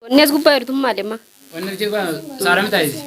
Wanni as gubbaa jirtu maali amma? Wanni achi gubbaa saarami taasisi.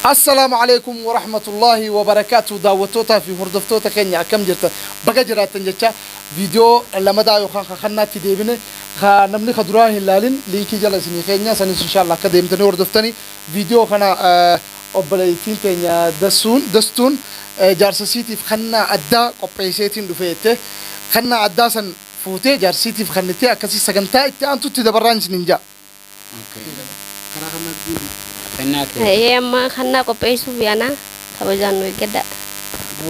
Assalaamu alaikum warahmatullaahi wabarakaatu. Daawwattootaa fi hordoftoota keenya, akkam jirtan? Baga jiraattan jecha viidiyoo lamadaa yookaan kakannaatti deebine. Ka namni ka duraa hin laalin, liinkii jala isinii keenya sanis inshallah akka deemtanii hordoftanii. Viidiyoo kana obboleettiin teenya Dassuun Dastuun jaarsasiitiif kannaa addaa qopheesseetiin dhufe jette. Kannaa addaa san fuutee jaarsasiitiif kannitee akkasii sagantaa itti aantutti dabarraan isiniin ja'a. Karaa kannaatti deemna. Kennaa kee. Ee, amma kannaa qopheessuuf yaana, kabajaan nu eeggadha.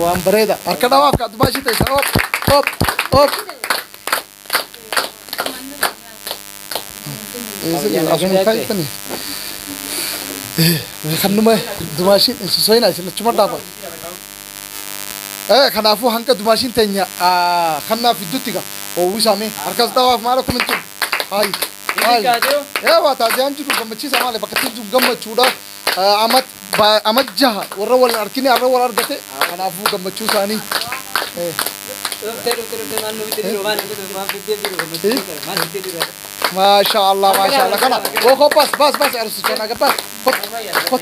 Waan bareeda. Harka dhawaaf ka addubaa ishee teessa. Op, op, op. Asuma kaaytani. Kannuma dumaashiin hin sosoyina, isin achuma dhaafa. Kanaafuu hanga dumaashiin teenya kannaa fiddutti ga oowwisaame harkas dhawaaf maal akkuma hin Hayi. Hayi. Eewa, taaziyaan jiru gammachiisa maali bakka itti gammachuudha. Amat amat 6 warra wal harkini har'a wal argate, kanaafuu gammachuu isaanii. Maasha Allah, maasha Allah. Kana oo bas bas bas arusicha naga bas, kot kot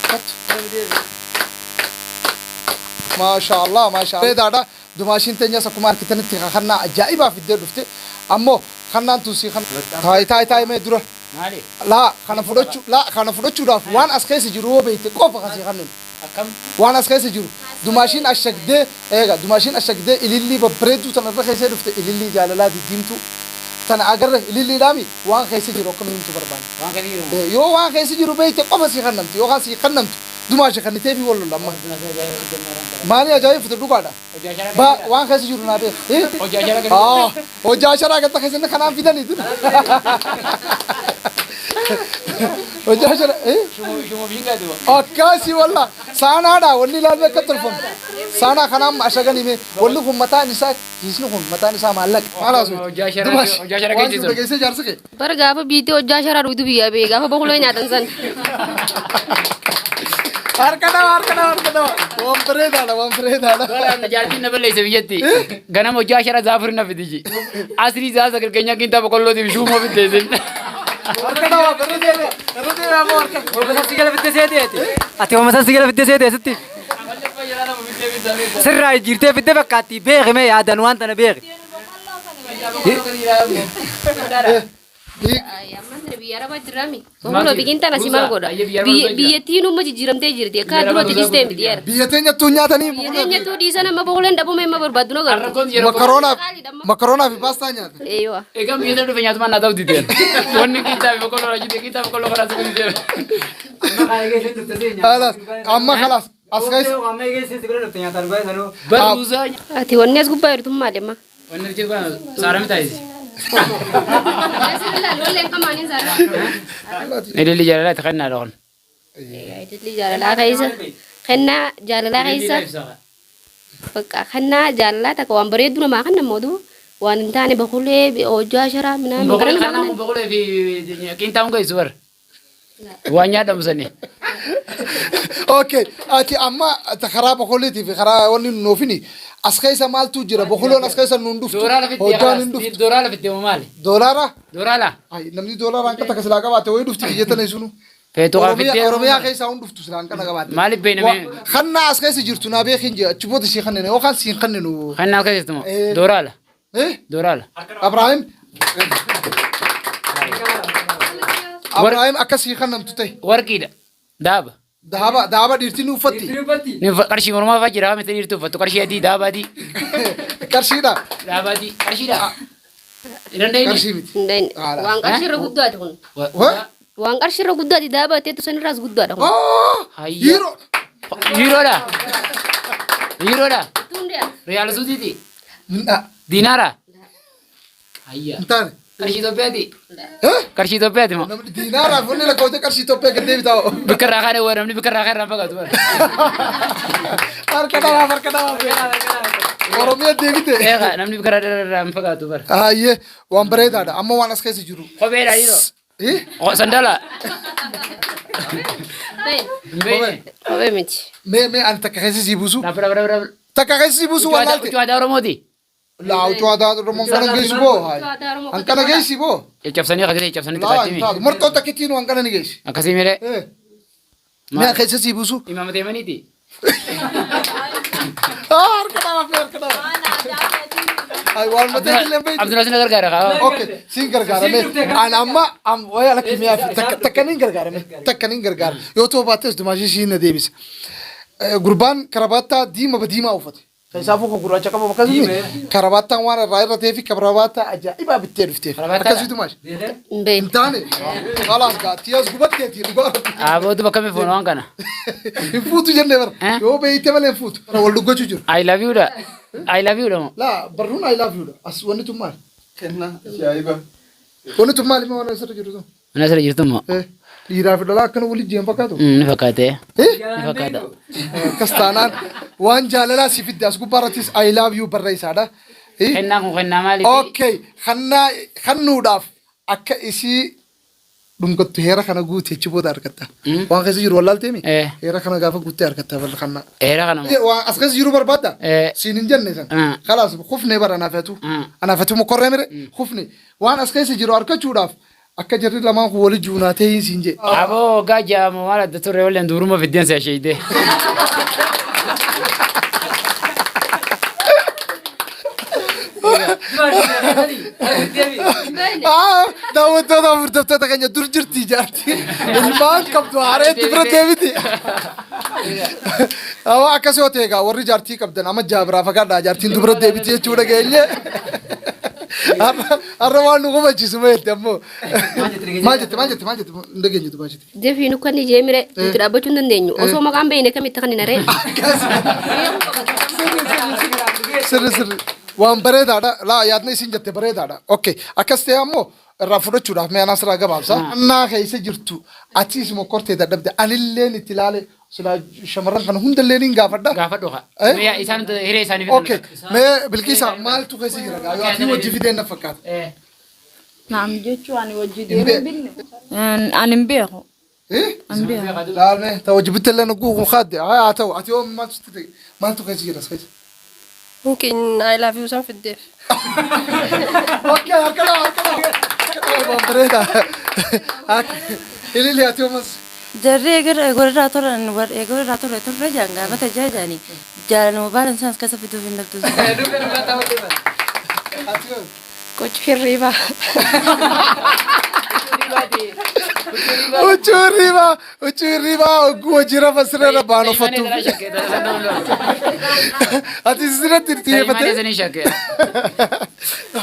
kot. Maasha Allah, maasha Allah. Bareedaadha. Dumaashiin teenyas akkuma argitanitti kakannaa ajaa'ibaa fiddee dhufte. Ammoo kannaan tun sii kan taayi taayi taayi mee dura. Maali? Laa, kana fudhachuu, laa, kana fudhachuudhaaf waan as keessa jiru yoo beekte qofa kan sii kanninu. Akkam? Waan as keessa jiru dumaashiin ashagdee, eega dumaashiin ashagdee ilillii babbareedduu tana irra keessee dhufte, ilillii jaalalaa diddiimtuu tana agarre, ililliidhaami waan keessa jiru akka nu himtu barbaanne. Waan keessa jiru moo? Yoo waan keessa jiru beekte qofa sii kannamti, yookaan sii kannamtu dumaashe kanniteefi wal lolla amma. Maali ajaa'ib fite dhugaadha. Ba waan keessa jiru naa beek. Hojii asharaa keessa Ah, hojii asharaa gatta keessatti kanaan fidanii tun. Hojii asharaa. Shumoo bishingaati moo? Akkasi walla saanaadha, wanni ilaalme akka tolfamu. Saanaa kanaan ashaganii mee wanni kun mataan isaa, hiisni kun mataan isaa maallaqa. Maal haasofte? Hojii asharaa Dumaash hojii asharaa waan keessa jiru jiru. dhageessee jaarsi kee. Bara gaafa biittee hojjaa sharaa dhugdu biyyaa bee gaafa bokulee nyaatan san. Harka dhawa, harka dhawa, harka dhawa. Waan bareedaadha, waan bareedaadha. Jaartiin na balleesse biyyatti. Ganama hojii ashara zaafuri na fidiji. Asrii zaa 9 keenya kinta boqqollootiif shuumoo fiddeessin. Harka dhawa, irra deebi'a, irra deebi'a ammoo harka. Hoomasa si gala fiddee seeteeti. Ati hoomasa si gala fiddee seetee sitti. Sirraa jijjiirtee fiddee fakkaatti, beeki mee yaadan waan tana beeki. Ammaan tana biyya arabaa jirraami. Bokuloo biqiltaan asii maal godha? Biyyattiin umma jijjiiramtee jirti. Akka duratti dhiistee miti yaada. Biyya teenyattuu nyaatanii. Biyya teenyattuu dhiisan, amma bokuleen dhabame, amma barbaaddu na gartu. Makaroonaa, makaroonaa fi paastaa nyaatan. Eeywa. Egaa biyya sana dhufe nyaatumaan naa ta'u dideen. Wanni qixxaa fi boqqolloo rajite qixxaa boqqolloo karaa suuqii dideen. Khalas, amma khalas as keessa. Baruusaa. Ati wanni as gubbaa jirtu maali amma? Wanni achi gubbaa saarami taasisi. Ililli jaalalaati kennaa dha kun. Ililli jaalalaa keessa kennaa jaalalaa keessa bakka kennaa jaalalaa takka waan bareeddu namaa kan namootu waan hin taane bakulee hojjaa sharaa minaan Boqolee kannaa kun boqolee fi qinxaa'uun geessu bara. Waan nyaadhamu sani. Okay, ati amma karaa boqolliitii fi karaa wanni nuufini as keessa maaltu jira? Boqolloon as keessa nuun dhuftu. Dooraa lafitti. Hojjaan hin dhuftu. Dooraa lafitti moo maali? Doolaara? Dooraa Ay, namni doolaara hanqa takka silaa qabaate wayii dhufti biyya tana isunu. Feetu kaa Oromiyaa fiddee. Oromiyaa keessaa hun dhuftu silaa hanqa qabaate. Maaliif beekna mee? Kannaa as keessa jirtu naa beekin jira. Achi booda sii kanneen yookaan siin kannenu. Kannaa as keessa jirtu moo? Eh. Dooraala. Eh? Dooraala. Abrahaam. Abrahaam akka sii kannamtu ta'e. Warqiidha. Daaba. Daaba daaba dhiirti ni uffatti. Ni qarshii mormaa fa'aa jira miti dhiirti uffatu, qarshii adii, daaba adii. Qarshiidha. Daaba adii qarshiidha. Hin dandeenye. Qarshii miti. Hin dandeenye. Haala. Waan qarshiirra guddaati kun. Wa? Waan qarshiirra guddaati, daabateetu sanirraas guddaadha kun. Oh! Hayya. Yeroo. Yuuroodha. Yuuroodha. Tundiya. Riyaal Suudiiti. Minna. Diinaara. Hayya. Hin taane. Qarshii Itoophiyaati. Eh? Qarshii Itoophiyaati moo? Namni diinaaraa fi wanni lakkoofte qarshii Itoophiyaa gad deebitaa. Bikka irraa kaane waa namni bikka irraa kaane irraa fagaatu bara. Harka dhawaaf, harka dhawaaf. Oromiyaa deebite. Eega, namni bikka irraa hin fagaatu bara. Hayyee, waan bareedaadha. Amma waan as keessa jiru. Kopheedha dhiiroo. Eh? Oh, sandala. Bee. Hin beekne. Kophee miti. Mee mee ani takka keessa sii buusu. Dhaab dhaab dhaab dhaab. Takka keessa si buusu wallaalte. Huccuu aadaa Oromooti. Laa huccuu aadaa Oromoo kana geessi boo. Hankana geessi boo. Caccabsanii akkasii caccabsanii Laa xiqqaatti. hin taatu. Marxoo takkittiin hankana ni geessi. Akkasii milee. Mi'a keessa si buusu. Imaamata himaniiti. Harka dhaabaa fi harka dhaabaa. Ay waan matee illee beektu. Abdullah sin gargaara kaa. Okay, siin gargaarame. Ani amma wayi ala kimiyaa fi takka niin gargaarame. Takka niin gargaara. Yoo ta'u baattes dumaashii siin na deebisa. Gurbaan karabaattaa diima badiimaa uffate. Keessaafuu kan gurraacha qabu akkasuma karabaattaan waan irraa irra ta'ee fi karabaattaa ajaa'ibaa bittee dhufteef. Akkasii dumaashi. Hin beekne. Hin taane. Khalaas gaa tiyas gubatteeti dhugaa. Abootu bakka mi foon waan kana. Hin fuutu jennee bara. Yoo beeyte malee hin fuutu. Wal duggachuu jiru. I love you dha. I love you dha moo. Laa barruun I love you dha. As wanni tun maali? Kennaa ajaa'iba. Wanni tun maali waan asirra jiru tun? Mana asirra jirtu moo. Dhiiraa fi dhalaa akkana waliin jiran fakkaatu. Ni fakkaate. Ni fakkaata. Akkas taanaan waan jaalalaa si fidde as gubbaa irrattis I love you barreessaadha. Kennaan kun kennaa maaliiti? Okay, kannaa kannuudhaaf akka isii dhungattu heera kana guute achi booda argatta. Waan keessa jiru wallaalteemi? Heera kana gaafa guuttee argatta barra kannaa. Heera kana moo? Waan as keessa jiru barbaadda? Siin hin jenne san. Kalaas kufne bara anaafatu. Anaafatu mokorree mire kufne. Waan as keessa jiru argachuudhaaf akka jarri lamaan kun wali juunaatee hin siin jee. Aboo waggaa ja'amu maal adda turre walleen duuruma fiddeen si asheeyte. Daawwattoota hordoftoota keenya dur jirti jaarti. Ilmaan qabdu haareetti bira deebiti. Awwa akkas yoo ta'e egaa warri jaartii qabdan amma ja'a biraa fagaadhaa jaartiin dubra deebiti jechuu dhageenye. Har'a waan nu hubachiisu meetti ammoo. Maal jette maal jette maal jette hin dhageenye maal jette. Dafii nu kan ijee mire nuti dhaabbachuu hin dandeenyu. Osoo maqaan beekne kamitti kan hin aree. Sirri sirri waan bareedaadha. Laa yaadni isin jette bareedaadha. Okay akkas ta'e ammoo irraa fudhachuudhaaf mee anaa sirraa gabaabsa. Annaa keessa jirtu atis mokkortee dadhabde anilleen itti ilaale silaa shamarran kana hundallee niin gaafadha. Gaafadhu haa. Eh? Mee isaan hiree isaanii Okay mee Bilqiisa maaltu keessa jira gaa yoo ati wajji fideen na fakkaata. Naam jechuun ani wajji Hin deemee binne. Ani hin beeku. Eh? Hin beeku. Laal mee ta wajji bittellee nu guutuu kaadde haa ta'u ati yoo maaltu sitti ta'e maaltu keessa jira as keessa. Mungkin I love you san fiddeef. Okay harka lama harka lama. Waan bareeda. Ilili ati yoo mas. Jarri eegorraa turan eegorraa turre turre jaan gaafata jaajani jaalanuma baalan sanas keessa fiduuf hin dhabdu. Qochi hirriibaa. Huccuu hirriibaa huccuu hirriibaa hogguu hojii rafa siree baan uffattu. Ati sirratti xiyyeeffattee.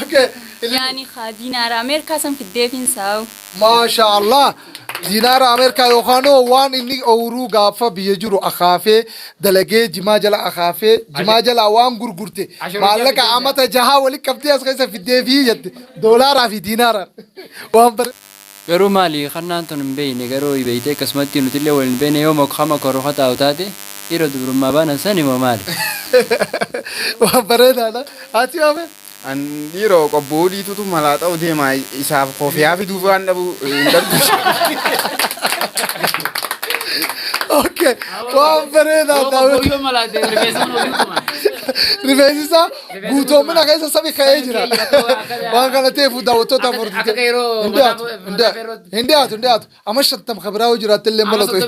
Okay. Yaani haa diinaara Ameerikaa san fiddeefin saa'u. Maasha Allah. Diinaara Ameerikaa yookaan waan inni ooyiruu gaafa biyya jiru akaafee dalagee jimaa jala akaafee jimaa jala waan gurgurte maallaqa amata jahaa walitti qabdee as keessa fiddee fi jette doolaaraa fi diinaaraan waan bare. Garuu maali kannaan tun hin beekne garuu beeytee akkasumatti nutillee wal hin beekne yoo mokama korrofa taa'u taate dhiira dubrummaa baanan san immoo maali? Waan bareedaadha. Ati waame? An dhiiroo qobboo dhiitutu malaa ta'u deema isaaf kofiyaa fiduuf waan dhabu hin dhabdu. Okay. Waan bareedaa daawwatu. Rifeensi isaa guutoomina keessa sabi ka'ee jira. Waan kana ta'eef daawwattoota hordofte. Hin dhiyaatu. Hin dhiyaatu. Hin dhiyaatu. Amma shantam kabiraa yoo jiraatte illee mala ta'u.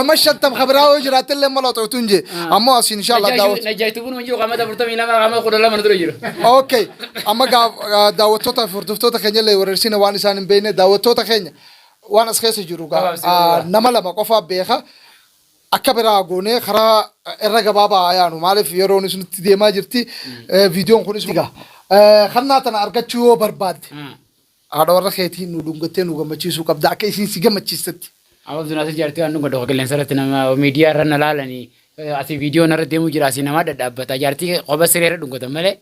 Amma shantam kabiraa yoo jiraatte illee mala ta'u tun jee. Ammoo asiin inshallah daawwatu. Najjaayituun kun jiru qaamata 42 qaama 12 dura jiru. Okay. Amma daawwattoota fi hordoftoota keenya illee weerarsina waan isaan hin beekne daawwattoota keenya waan as keessa jiru nama lama qofaa beeka. Akka biraa goonee karaa irra gabaabaa yaanu maaliif yeroon isinitti deemaa jirti viidiyoon kunis egaa kannaa tana argachuu yoo barbaadde haadha warra keetiin nu dhungattee nu gammachiisuu qabda akka isiin si gammachiistetti. Amma Abdunaasir jaartii waan dhungadhu qilleensa irratti nama miidiyaa irra na laalanii asii viidiyoon irra deemuu jira asii nama dhadhaabbata jaartii qoba siree irra dhungatan malee.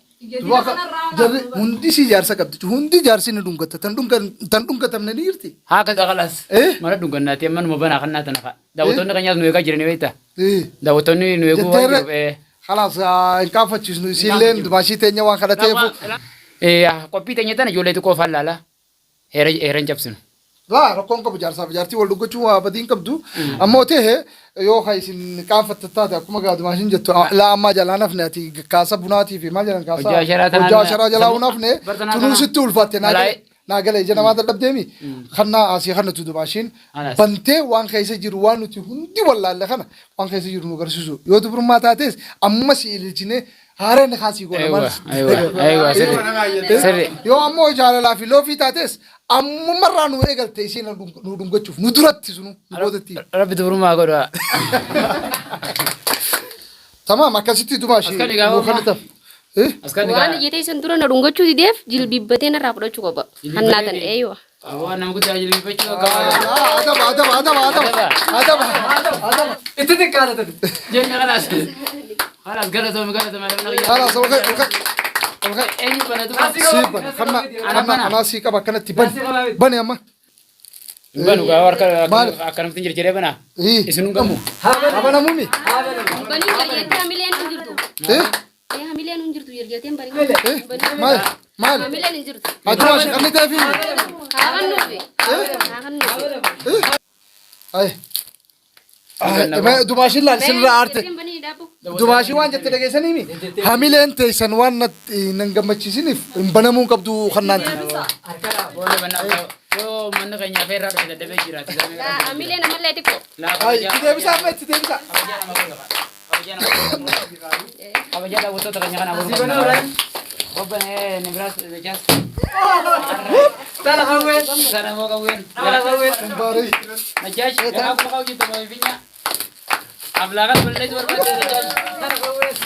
Jarri hundi si jaarsa qabdi hundi jaarsi ni dhungata tan dhungatamne ni jirti. Haa akka qalaas mana dhungannaati amma numa banaa kannaa tana fa'a. Daawwattoonni keenyaas nu eegaa jiranii beektaa? Daawwattoonni nu eeguu waan jiruuf. Khalaas hin kaafachiisnu isiilleen dumaashii teenya waan kana ta'eef. Qophii teenya tana ijoollee xiqqoo afaan laalaa heera hin cabsinu. Laa rakkoon qabu jaarsaaf jaartii wal dhungachuun waa badii hin qabdu. Ammoo ta'e yoo ka isin qaanfatta taate akkuma gaadumaashin jettu laa ammaa jalaa nafne ati kaasa bunaatii fi maal jedhan kaasa Hojjaa asharaa tanaan hojjaa asharaa jalaa hin hafne Bartanaa tunuu tanaa. sitti ulfaatte naa Malaa- gale naa gale ija namaa dadhabdeemi kannaa asii kannatu dubaashiin Anas. bantee waan keessa jiru waan nuti hundi wallaalle kana waan keessa jiru nu agarsiisu yoo dubrummaa taates amma si ililchine haareen kaasii goona Aywa, maal aywa, aywa, sirri. Sirri. Yoo ammoo jaalalaa fi loofii taates ammumarraa nu eegalte isiin nu dhungachuuf nu duratti sunu nu boodatti. Rabbi dubrummaa godha. Tamaam akkasitti dubaashii Askan egaa nu homaa. kannitaaf. Askan Waan egaa. iyyatee isan dura na dhungachuu dideef jilbiibbatee narraa fudhachuu qaba. Hannaa tan eeywa. Waan nama guddaa jilbiibbachuu akka Adaba adaba adaba adaba adaba adaba. Itti xiqqaata tun. Jenne kalaas. Kalaas galatoomi galatoomi namni qiyyaa. Kalaas ol ka'e ol ka'e ol ka'e. Eenyu banatu? Sii bana kanna kanna anaa sii qaba akkanatti bani bani amma. Banu gaa harka Maal? akkanumatti hin jirjiree banaa. Ii. Isin hin gamu. Abanamumi. Baniin jarjartee hamileen hin jirtu. Eh Hamileen hin jirtu jarjarteen baniin. maal maal. Hamileen hin jirtu. Adumaashii kanni ta'eefi. Haa kannuufi. Haa kannuufi. Ay. Dubaashiin laal sirraa aarte. Dubaashii waan jette dhageessaniimi. Hamileen teessan waan nan gammachiisiniif hin banamuu hin qabdu kannaanti. Boole banaa yoo manni keenya feerraa dhufe daddabee jiraati. Hamileen ammallee xiqqoo. Ay, itti deebisaa amma itti deebisaa. Kabajaa daawwattoota keenya kanaa godhu. Bobbanee Nibraas Jaas. Tala qawween. Sana moo qawween. Tala qawween. Baarii. Najjaash garaa kuma qabu jirtu moo finya. Ablaaqas balleessu barbaadde Najjaash. Tala qawween.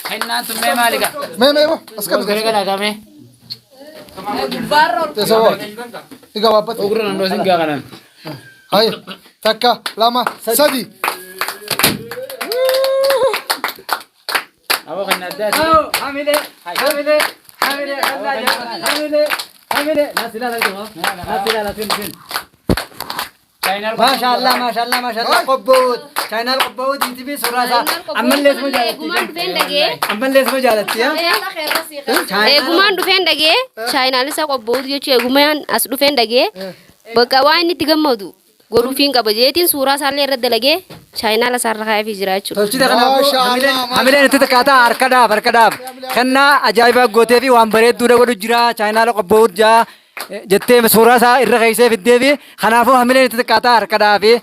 Kennaan tun mee maali gaa? Mee mee moo as qabi. Gara galaa gamee. Teessoo waa. Ni gabaabbate. Ogurra nan doosin gaa kanan. Hay takka lama sadi. Aboo kan addaati. Aw, hamilee, hamilee, hamilee, hamilee, hamilee, hamilee. Naas ilaalaa jiru. Naas ilaalaa fin fin. Maashaallah, maashaallah, maashaallah. Qobboot. Chaayinaal qobboot ITV suuraa isaa. Ammallee suma jaalatti. Eegumaan dhufeen dhagee. Ammallee suma jaalatti. Eegumaan dhufeen dhagee chaayinaal isaa qobboot jechuun eegumaan as dhufeen dhagee bakka waan inni itti gammadu godhuufiin qaba jeetiin suuraa isaallee irra dalagee chaayinaal isaarra kaa'eefii jira jechuudha. Tolchita kanaafuu Maashaallah, hamileen itti xiqqaataa harka dhaaf harka dhaaf. Kennaa ajaa'ibaa gootee fi waan bareedduudha godhu jira chaayinaala qobboot jaa jettee suuraa isaa irra keessee fiddee fi kanaafuu hamileen itti xiqqaataa harka dhaafi.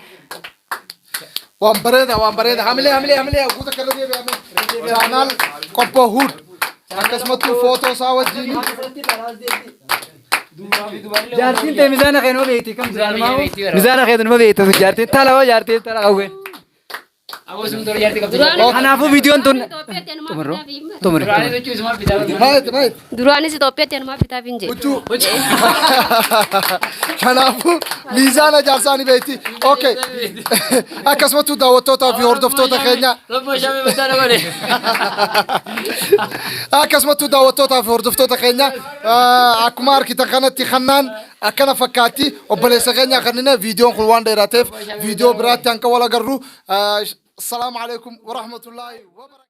Waan bareeda waan bareeda hamilee hamilee hamilee guuta kana deebi'ame. Chaanaal qophoo huud akkasumattuu footoo isaa wajjin. Jaartiin ta'e mizaana kee numa beekti kam mizaana kee numa beekti jaartiin tala hoo jaartiin tala qawwee. Aboo sun dura jaartii qabdu. Kanaafuu viidiyoon tun xumurru xumurru. Duraanis hojii isuma bitaa. Maayiti maayiti. Duraanis Itoophiyaatti anumaa bitaaf hin jedhe. Huccuu. Kanaafuu miizaana jaarsaa ni beekti. Okay. Akkasumattuu daawwattootaa fi hordoftoota keenya. Rabboo shamee bitaa na godhe. Akkasumattuu daawwattootaa fi hordoftoota keenya akkuma argitan kanatti kannaan akkana fakkaatti obboleessa keenya kanneen viidiyoon kun waan dheerateef viidiyoo biraatti hanqa wal agarru. Assalaamu alaikum warahmatullaahi wabarakatuh.